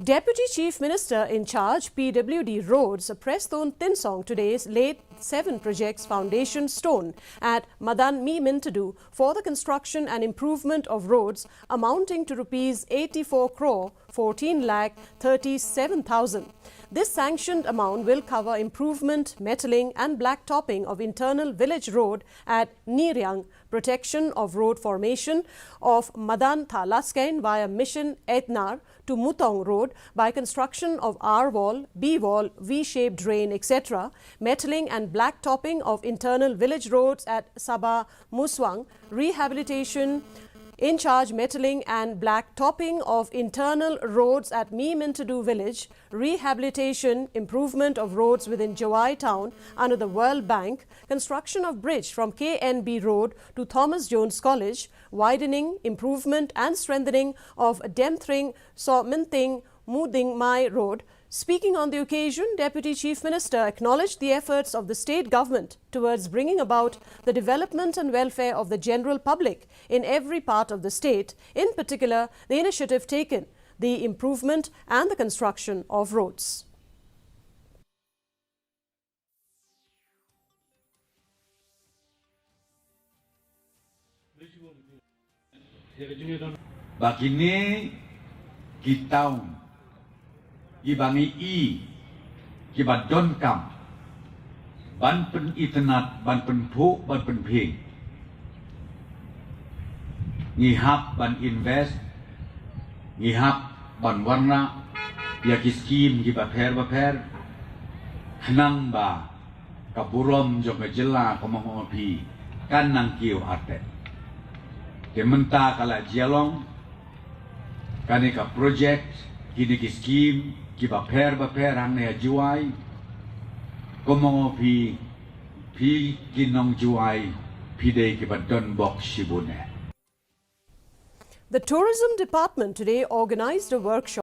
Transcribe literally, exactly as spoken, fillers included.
Deputy Chief Minister in charge P W D Roads, Prestone Tynsong, today laid seven projects foundation stone at Madan Mihmyntdu for the construction and improvement of roads amounting to rupees eighty-four crore fourteen lakh thirty-seven thousand. This sanctioned amount will cover improvement, metalling and blacktopping of internal village road at Niriang, protection of road formation of Madan Thalaskain via Mission Etnar to Mutong Road by construction of R wall, B wall, V-shaped drain, et cetera, metalling and blacktopping of internal village roads at Saba Muswang, rehabilitation, in charge metalling and blacktopping of internal roads at Mihmyntdu village, rehabilitation, improvement of roads within Jowai town under the World Bank, construction of bridge from K N B Road to Thomas Jones College, widening, improvement and strengthening of Demthring Sohmynting Mudingmai Road. Speaking on the occasion, Deputy Chief Minister acknowledged the efforts of the state government towards bringing about the development and welfare of the general public in every part of the state, in particular, the initiative taken, the improvement and the construction of roads. Ba kine ki town kiba ngi i kiba donkam ban pynitynnad, ban pynthuh, ban pynphieng. Ngi hap ban invest, ngi hap ban wanrah ïa ki skim kiba pher ba pher, khnang ba ka burom jong ka jylla ka Mawngaphi kan nang kiew artet. Te mynta ka la jia long kane ka project, kine ki skim kiba pher ba pher hangne ha Jowai. Ka Mawngaphi, phi ki nong Jowai, phi dei kiba don bok shibun eh. The Tourism Department today organized a workshop